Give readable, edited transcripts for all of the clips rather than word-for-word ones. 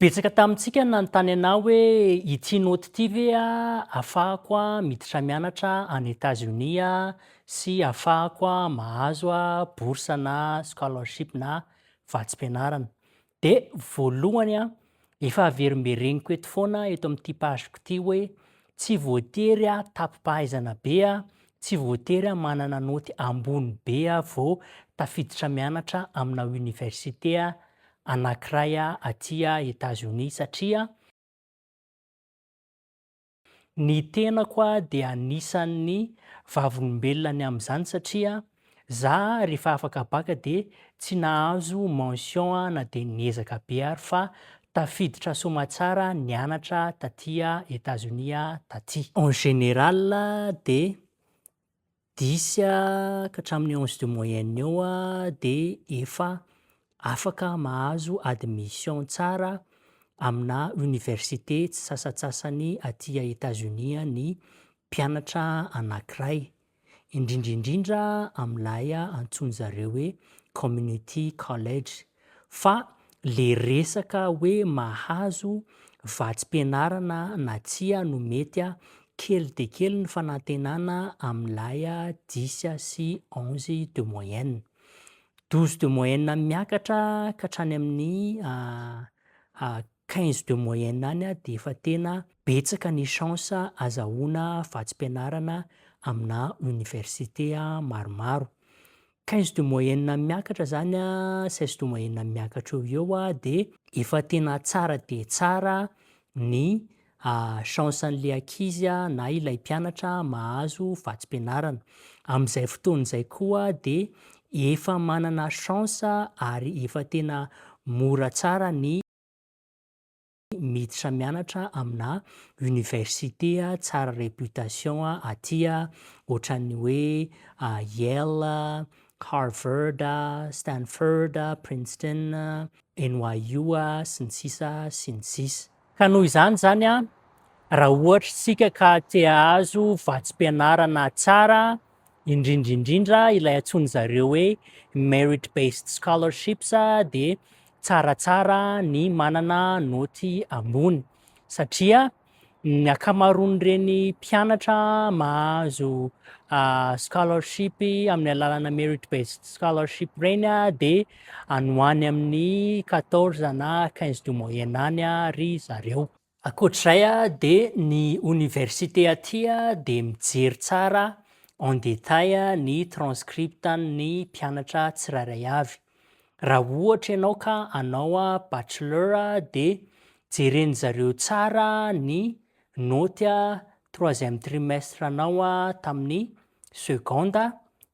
Betsaka tamintsika no nanontany anah hoe ity naoty ity ve ahafahako miditra mianatra any Etats-Unis sy ahafahako mahazo bourse na scholarship na vatsim-pianarana. Dia voalohany an, efa averimbereniko eto foana eto amin'ity page-ko ity hoe tsy voatery tapi-pahaizana be, tsy voatery manana naoty ambony be vao tafiditra mianatra amina université anankiray aty Etazonia satria ny tenako dia anisan'ny vavolombelona ny amin'izany satria za rehefa afaka bacc dia tsy nahazo mention na dia niezaka be ary fa tafiditra soamatsara nianatra taty Etazonia taty. En général dia Dix ka hatramin'ny 11 de moyenne eo dia efa afaka mahazo admission tsara amina université tsy sasantsasany aty Etats-Unis ny mpianatra anankiray, indrindra indrindra amin'ilay antsoin-jareo hoe community college. Fa le resaka hoe mahazo vatsim-pianarana na tsia no mety kely dia kely ny fanantenana amin'ilay dix sy 11 de moyenne. 12 de moyenne miakatra ka hatrany amin'ny 15 de moyenne any dia efa tena betsaka ny chance azahoana vatsim-pianarana amina université maromaro. 15 de moyenne miakatra zany a, 16 de moyenne miakatra eo ho eo a, de efa tena tsara dia tsara ny chance an'le ankizy na ilay mpianatra mahazo vatsim-pianarana. Amin'izay fotoana izay koa de efa manana chance ary efa tena mora tsara ny miditra mianatra amina université tsara réputation aty ohatran'ny hoe Yale, Harvard, Stanford, Princeton, NYU sy ny sisa sy ny sisa. Ka noho izany zany an, raha ohatra isika ka te hahazo vatsim-pianarana tsara, indrindra indrindra ilay antsoin-dry zareo hoe merit based scholarships dia tsaratsara ny manana naoty ambony satria ny ankamaroan'ireny mpianatra mahazo scholarship amin'ny alalana merit based scholarship ireny dia any ho any amin'ny 14 na 15 de moyenne any ry zareo. Ankoatr'izay dia ny oniversite aty dia mijery tsara en détail ny transcript ny mpianatra tsirairay avy. Raha ohatra ianao ka hanao bachelor dia jeren-dry zareo tsara ny naoty troisième trimestre anao tamin'ny seconde,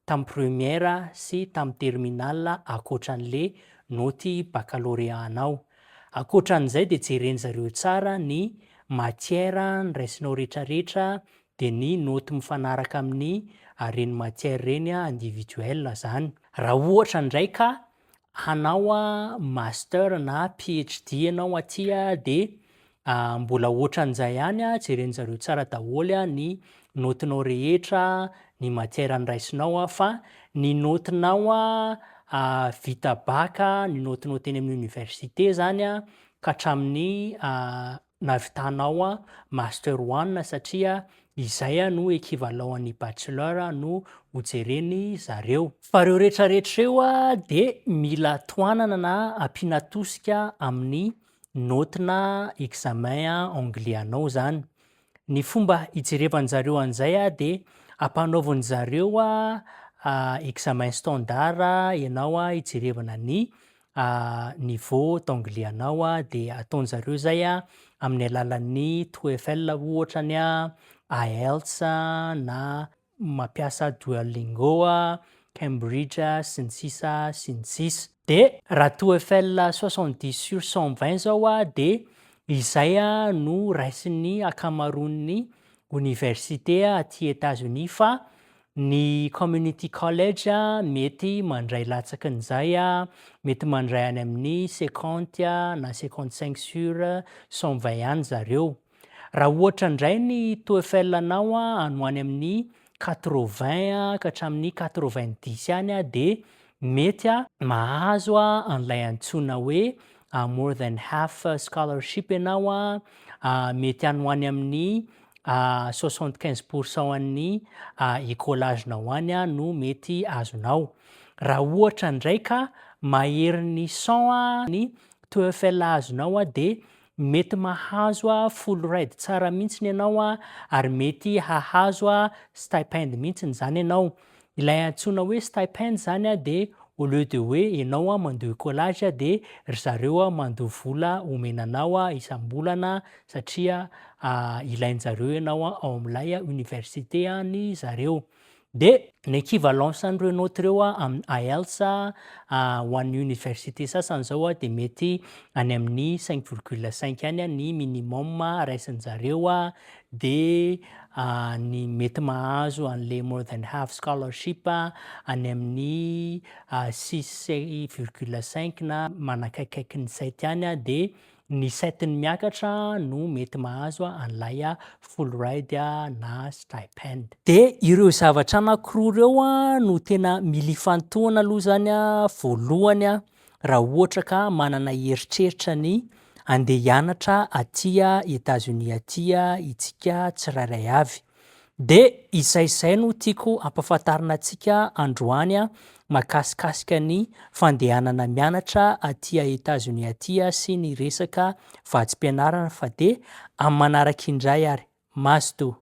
tamin'ny première sy tamin'ny terminale ankoatran'le naoty baccalauréat anao. Ankoatran'izay dia jeren zareo tsara ny matière noraisinao retraretra dia ny naoty mifanaraka amin'ny ireny matière ireny individuel zany. Raha ohatra indray ka hanao master na PHD ianao aty dia mbola ohatran'izay ihany, jeren-jareo tsara daholo ny naotinao rehetra, ny matière noraisinao fa ny naotinao vita bac, ny naotinao teny amin'ny université zany ka hatramin'ny nahavitanao master one satria izay no equivalent an'ny bachelor no hojereny zareo. Fa reo retraretra reo dia mila tohanana na ampiana tosika amin'ny naotina examen anglais anao zany. Ny fomba hijerevan-jareo an'izay dia ampanaovin-jareo examen standard ianao hijerevana ny niveau d'anglais anao dia ataon-jareo zay amin'ny alalan'ny TOEFL ohatra ny IELTS na mampiasa Duolingo, Cambridge sy ny sisa sy ny sisa. Dia raha TOEFL 70 sur 120 zao dia izay no raisin'ny ankamaroan'ny oniversite aty Etats-Unis fa ny community college mety mandray latsakin'izay, mety mandray any amin'ny 50 na 55 sur 120 any zareo. Raha ohatra indray ny TOEFL anao any ho any amin'ny 80 ka hatramin'ny 90 any dia mety mahazo an'ilay antsoina hoe more than half scholarship ianao a, mety any ho any amin'ny 75% an'ny écolage-nao any no mety azonao. Raha ohatra indray ka maherin'ny 100 ny TOEFL azonao a, de mety mahazo full ride tsara mihitsiny ianao a, ary mety hahazo stipend mihitsiny zany ianao. Ilay antsoina hoe stipend zany a, de au lieu de hoe ianao a mandoa écolage, de ry zareo a mandoa vola omena anao a isam-bolana, satria ilain-jareo ianao a ao amin'ilay université any zareo. De ny équivalence an'ireo note ireo a amin'ny IELTS ho an'ny université sasany zao a, de mety any amin'ny 5,5 any a ny minimum raisin-jareo a, de ny mety mahazo an'le more than half scholarship any amin'ny 6,5 na manakaikaiky ny 7 any a, de ny 7 ny miakatra no mety mahazo an'ilay full ride na stipend. De ireo zavatra anankiroa ireo a no tena mila ifantohana aloha zany a voalohany a, raha ohatra ka manana eritreritra ny andeha hianatra atya États-Unis atya itsika tsirairay avy. De izay no tiako ampahafantarina antsika androany a, mahakasikasika ny fandehanana mianatra atya États-Unis atya sy ny resaka vatsim-pianarana, fa de amin'ny manaraka indray ary mazotoa.